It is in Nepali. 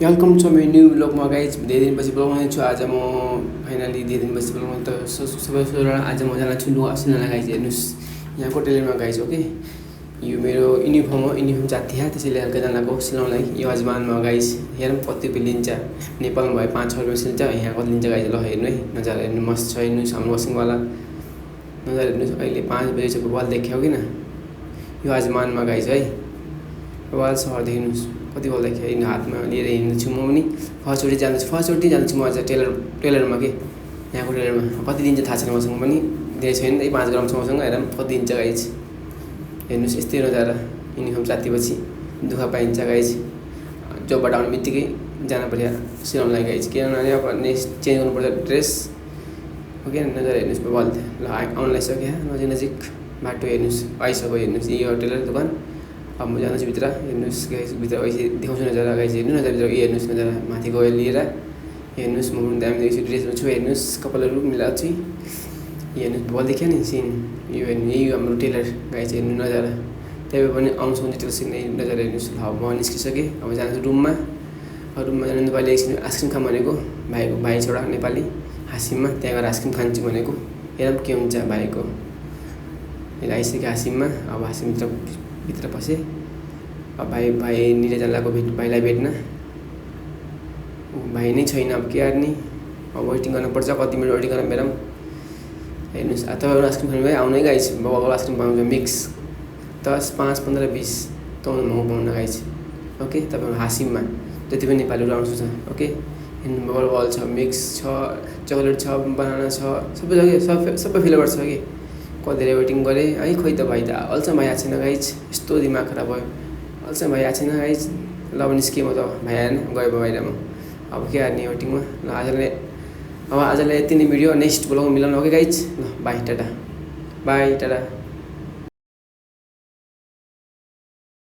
वेलकम टू मेरो न्यू ब्लगमा गाइज। धेरै दिनपछि बोलाउने छु आज म फाइनली धेरै दिनपछि बोलाउनु त सबै आज म जान छु नुहाउन गाइज। हेर्नुस् यहाँको टेलरमा गाइज। ओके यो मेरो युनिफर्म हो, युनिफर्म जाति है त्यसैले हल्का जनाको सिलाउनलाई यो अजमानमा गाइज। हेरौँ कति रुपियाँ लिन्छ। नेपालमा भए 5-6 रुपियाँ सिल्छ, यहाँ कति लिन्छ गाइज। ल हेर्नु है, नजारा हेर्नु मस्त छ। हेर्नुहोस् हाम्रो वासिङवाला नजारा हेर्नुहोस्। अहिले 5 बजे चाहिँ वाल देख्यो किन यो अजमानमा गाइज है। वाल सहर देख्नुहोस् कति बल देख्यो। इन हातमा लिएर हिँड्छु म पनि। फर्स्टचोटि जान्छु म आज टेलरमा के यहाँको टेलरमा। कति दिन्छ थाहा छैन मसँग पनि, धेरै छैन 5 ग्राम छ मसँग। हेरौँ कति दिन्छ गाइज। हेर्नुहोस् यस्तै नजारा। युनिफर्म चातिपछि दुःख पाइन्छ गाइज। जबबाट आउने बित्तिकै जानु पर्यो सिलाउनलाई गाइज। किनभने अब नेक्स्ट चेन्ज गर्नुपर्छ ड्रेस। ओके नजारा हेर्नुहोस् बल ल आउन लागिसक्यो नजिक बाटो। हेर्नुहोस् आइसक्यो। हेर्नुहोस् यो टेलर दोकान। अब म जान्छु भित्र। हेर्नुहोस् गाइज भित्र देखाउँछु नजारा गाइज। हेर्नु नजारा भित्र हेर्नुहोस् नजारा माथि गएर लिएर हेर्नुहोस्। म पनि दामी देख्छु ड्रेसमा छु। हेर्नुहोस् कपालहरू मिलाएको छु। हेर्नुहोस् बल देख्यो नि सिन यो हेर्नु। यही हाम्रो टेलर गाइज। हेर्नु नजारा त्यही भए पनि आउँछ भने टेलर सिन नजारा हेर्नुहोस्। ल म निस्किसकेँ। अब जान्छु रुममा जानु नेपाली एकछिन आइसक्रिम खाऊँ भनेको। भाइ छोरा नेपाली हासिममा त्यहाँ गएर आइसक्रिम खान्छु भनेको। हेरौँ के हुन्छ भाइको। अहिले आइसक्यो हासिममा। अब भित्र पसेँ। अब भाइ निले जान्लाको भाइलाई भेट्न। भाइ नै छैन अब के गर्ने। अब वेटिङ गर्नुपर्छ कति मिनट वेटिङ गर्न हेरौँ। हेर्नुहोस् तपाईँहरू आइसक्रिम खानु भयो आउनै गाइज। बाबाको आइसक्रिम पाउँछ मिक्स 10, 5, 15, 20 तँ महँगो पाउनु गाइज। ओके तपाईँहरू हासिममा जति पनि नेपालीहरू आउँछ ओके। हेर्नु बल छ, मिक्स छ, चक्लेट छ, बनाना छ, सबै फ्लेभर छ कि। कति धेरै वेटिङ गरेँ है। खोइ त भाइ त अहिलेसम्म भाइ आएको छैन गाइज। यस्तो दिमाग खराब भयो अहिलेसम्म भाइ आएको छैन गाइज। ल अब निस्केँ म त भाइ आएन गयो बाहिर म। अब के गर्ने वेटिङमा। ल आजलाई यति नै भिडियो। नेक्स्ट ब्लगमा मिलाउनु ओके गाइज। ल बाई टाटा।